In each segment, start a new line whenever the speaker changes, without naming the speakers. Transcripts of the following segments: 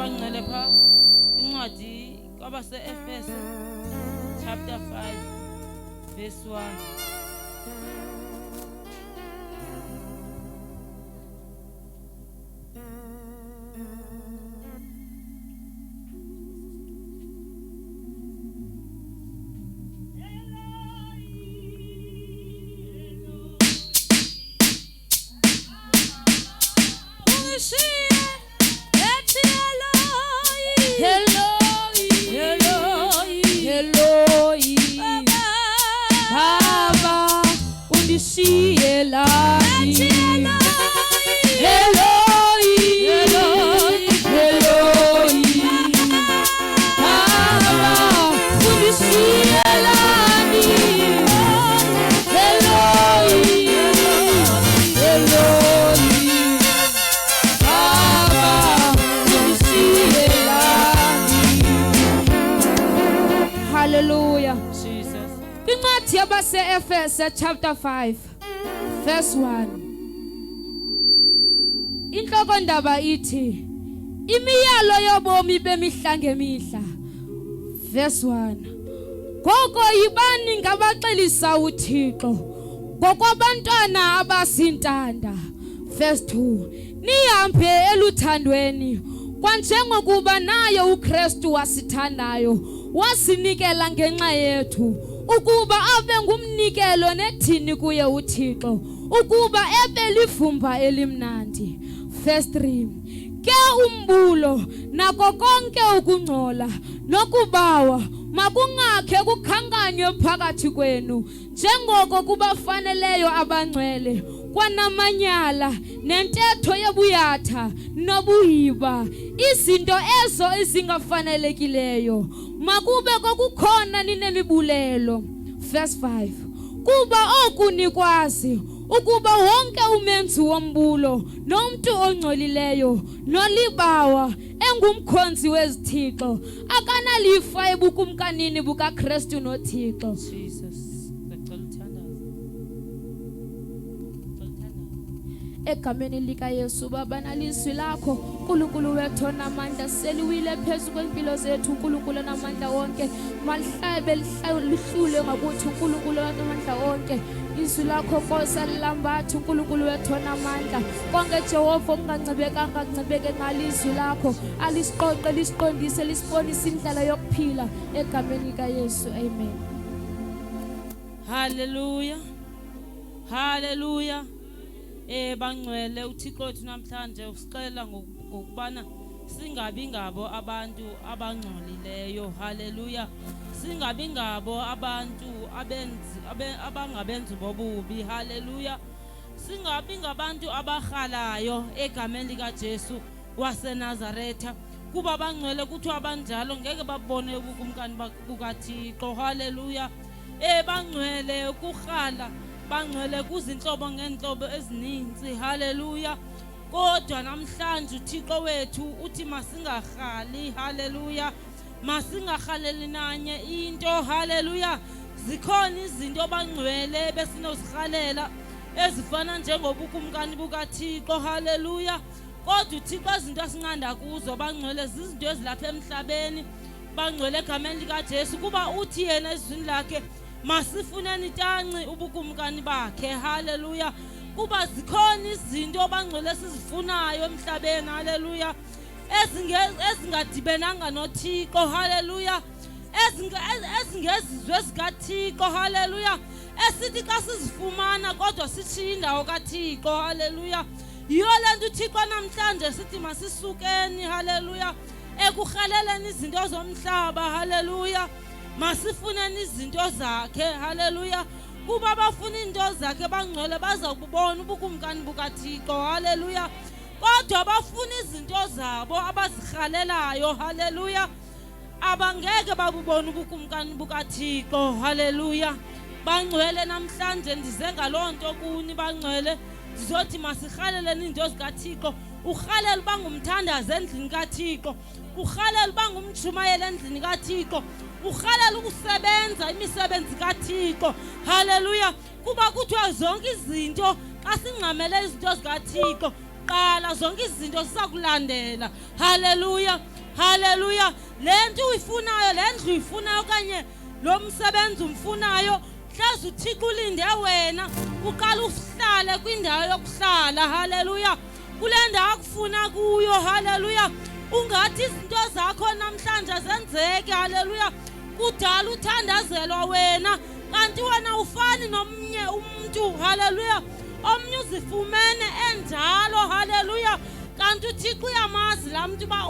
bangcwele pha incwadi kwabase-Efese chapter 5 verse 1.
Baba undishiyelani Eloi Eloi Eloi Baba undishiyelani Eloi Eloi Baba undishiyelani Hallelujah.
Jesus.
Kwincwadi yabaseEfese chapter 5 verse 1. Inhloko ndaba ithi imiyalo yobomi bemihla ngemihla. Verse 1. Ngoko yibani ngabaxelisa uThixo ngokwabantwana abasintanda. Verse 2. Nihambe eluthandweni kwanjengokuba naye uKristu wasithandayo wasinikela ngenxa yethu ukuba abe ngumnikelo nethini kuye uThixo ukuba ebe livumba elimnandi. Verse 3. Ke umbulo nako konke ukungcola nokubawa makungakhe kukhankanywe phakathi kwenu njengoko kubafaneleyo abangcwele kwanamanyala nentetho yobuyatha nobuyiba izinto ezo ezingafanelekileyo makube kokukhona ninemibulelo. Verse 5. Kuba oku nikwazi ukuba wonke umenzi wombulo nomntu ongcolileyo nolibawa engumkhonzi wezithixo akanalifa ebukumkanini bukaKristu noThixo.
Jesus. Ngicela uthandaze. Ngicela uthandaze.
Egameni likaYesu Baba nalizwi lakho uNkulunkulu wethu onamandla seliwile phezu kwempilo zethu uNkulunkulu onamandla wonke malihlabe lihlule ngakuthi uNkulunkulu onamandla wonke izwi lakho Nkosi alilambathi uNkulunkulu wethu onamandla konke Jehova okungancebekanga kuncebeke ngalizwi lakho alisiqoqe lisiqondise lisibonise indlela yokuphila egameni likaYesu amen.
Hallelujah. Hallelujah. Bangcwele uThixo wethu namhlanje usixelela ngokubana singabi ngabo abantu abangcolileyo. Hallelujah. Singabi ngabo abantu abenzi abangabenzi bobubi. Hallelujah. Singabi ngabantu abarhalayo egameni likaJesu waseNazaretha. Kuba bangcwele kuthiwa abanjalo ngeke babone ubukumkani bukaThixo. Hallelujah. Bangcwele ukurhala bangcwele kuzinhlobo ngeenhlobo ezininzi. Hallelujah. Kodwa namhlanje uThixo wethu uthi masingarhali. Hallelujah. Masingarhaleli nanye into. Hallelujah. Zikhona izinto bangcwele besinozirhalela ezifana njengobukumkani bukaThixo. Hallelujah. Kodwa uThixo izinto asinqanda kuzo bangcwele zizinto ezilapha emhlabeni bangcwele egameni likaJesu kuba uthi yena ezwini lakhe masifuneni tanci ubukumkani bakhe. Hallelujah. Kuba zikhona izinto bangcwele sizifunayo emhlabeni. Hallelujah. Ezingadibenanga noThixo. Hallelujah. Ezingezizwe zikaThixo. Hallelujah. Esithi xa sizifumana kodwa sishiye indawo kaThixo. Hallelujah. Yiyo le nto uThixo namhlanje sithi masisukeni. Hallelujah. Ekurhaleleni izinto zomhlaba. Hallelujah. Masifuneni izinto zakhe. Hallelujah. Kuba bafuna izinto zakhe bangcwele baza kubona ubukumkani bukaThixo. Hallelujah. Kodwa bafuna izinto zabo abazirhalelayo. Hallelujah. Abangeke babubona ubukumkani bukaThixo. Hallelujah. Bangcwele namhlanje ndize ngaloo nto kuni bangcwele ndizothi masirhaleleni izinto zikaThixo. Urhalela uba ngumthandazo endlini kaThixo. Urhalela uba ngumtshumayeli endlini kaThixo. Urhalela ukusebenza imisebenzi kaThixo. Hallelujah. Kuba kuthiwa zonke izinto xa singxamele izinto zikaThixo qala zonke izinto ziza kulandela. Hallelujah. Haleluya. Le nto uyifunayo, le ndlu uyifunayo okanye lo msebenzi umfunayo, hleze uThixo ulinde wena uqala uhlale kwindawo yokuhlala. Haleluya. Kule ndawo akufuna kuyo. Haleluya. Ungathi izinto zakho namhlanje zenzeke. Haleluya. Kudala uthandazelwa wena, kanti wena ufani nomnye umntu. Haleluya. Omnye uzifumene enjalo. Haleluya. Kanti uThixo uyamazi laa mntu uba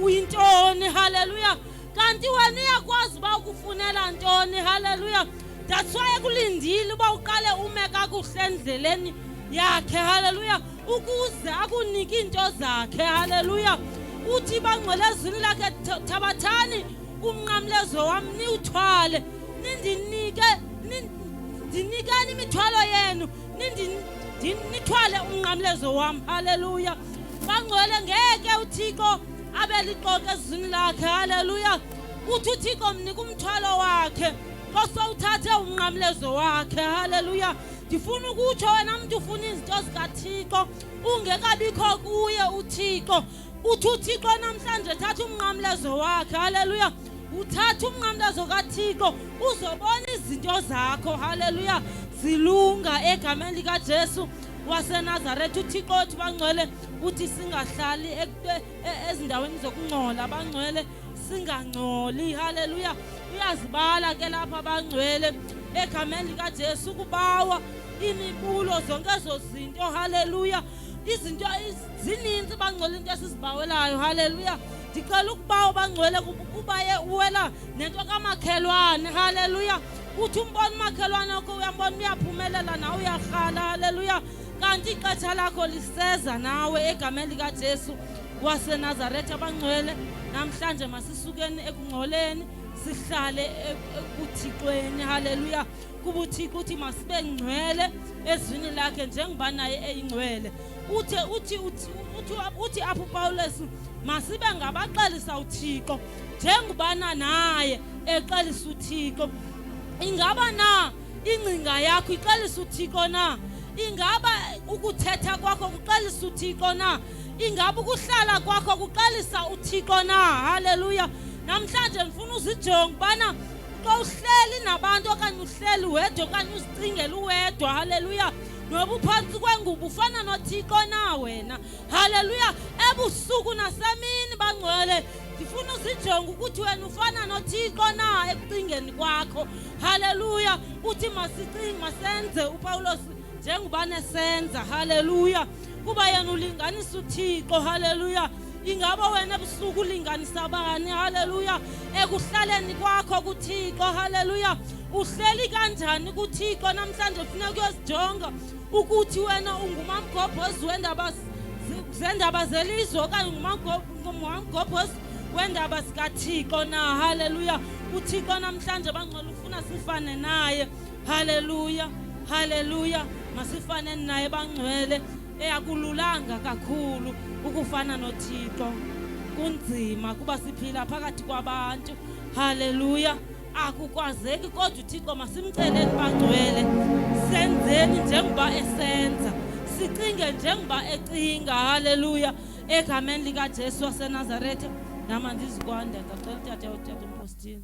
uyintoni. Haleluya. Kanti wena uyakwazi uba ukufunela ntoni. Haleluya. That's why ekulindile uba uqale ume kakuhle endleleni yakhe. Haleluya. Ukuze akunike iinto zakhe. Haleluya. Uthi bangcwele ezwini lakhe, thabathani umnqamlezo wam niwuthwale, nindinike, ndinikeni imithwalo yenu, nithwale umnqamlezo wam. Haleluya. Bangcwele, ngeke uThixo abe lixoki ezwini lakhe. Haleluya. Uthi uThixo mnika umthwalo wakhe, kosowuthathe umnqamlezo wakhe. Haleluya. Ndifuna ukutsho wena mntu ufuna izinto zikaThixo ungekabikho kuye uThixo, uthi uThixo namhlanje thatha umnqamlezo wakhe. Haleluya. Uthatha umnqamlezo kaThixo uzobona izinto zakho. Haleluya. Zilunga egameni likaJesu waseNazaretha. UThixo othi bangcwele uthi singahlali ezindaweni zokungcola, bangcwele, singangcoli. Haleluya. Uyazibala ke lapha bangcwele egameni likaJesu, ukubawa imibulo, zonke ezo zinto. Haleluya. Izinto zininzi bangcwele, into esizibawelayo. Haleluya. Ndicela ukubawa bangcwele kuba uwela nento kamakhelwane. Haleluya. Uthi umbona umakhelwane wakho, uyambona uyaphumelela nawe uyarhala. Haleluya. Kanti ixesha lakho liseza nawe egameni likaJesu waseNazaretha. Abangcwele, namhlanje masisukeni ekungcoleni, sihlale ekuthixweni. Haleluya. Kuba uThixo uthi masibe ngcwele ezwini lakhe njengoba naye eyingcwele. Uthi uthi uthi uthi uthi apho uPawulos masibe ngabaxelisa uThixo njengobana naye exelisa uThixo. Ingaba na ingcinga yakho ixelisa uThixo na? Ingaba ukuthetha kwakho kuxelisa uThixo na? Ingaba ukuhlala kwakho kuxelisa uThixo na? Haleluya. Namhlanje ndifuna uzijonge ubana xa uhleli nabantu okanye uhleli wedwa okanye uzicingela uwedwa. Haleluya. Noba uphantsi kwengubo, ufana noThixo na wena? Haleluya. Ebusuku nasemini bangcwele, ndifuna uzijonge ukuthi wena ufana noThixo na ekucingeni kwakho. Haleluya. Uthi masicinge, masenze uPawulos njengoba nesenza. Haleluya. Kuba yena ulinganisa uThixo. Haleluya. Ingaba wena ebusuku ulinganisa bani? Haleluya. Ekuhlaleni kwakho kuThixo. Haleluya. Uhleli kanjani kuThixo? Namhlanje funeka uyozijonga ukuthi wena ungumamgobhozi wendaba zendaba zelizwe okanye ungumamgobhozi wendaba zikaThixo na? Haleluya. UThixo namhlanje bangcwele ufuna sifane naye. Haleluya. Haleluya. Masifane naye bangcwele. Eyakululanga kakhulu ukufana noThixo, kunzima kuba siphila phakathi kwabantu. Haleluya. Akukwazeki, kodwa uThixo masimceleni bangcwele, senzeni njengoba esenza, sicinge njengoba ecinga. Haleluya. Egameni likaJesu waseNazaretha. Nama ndizikwanda, ndacela utata umpostile.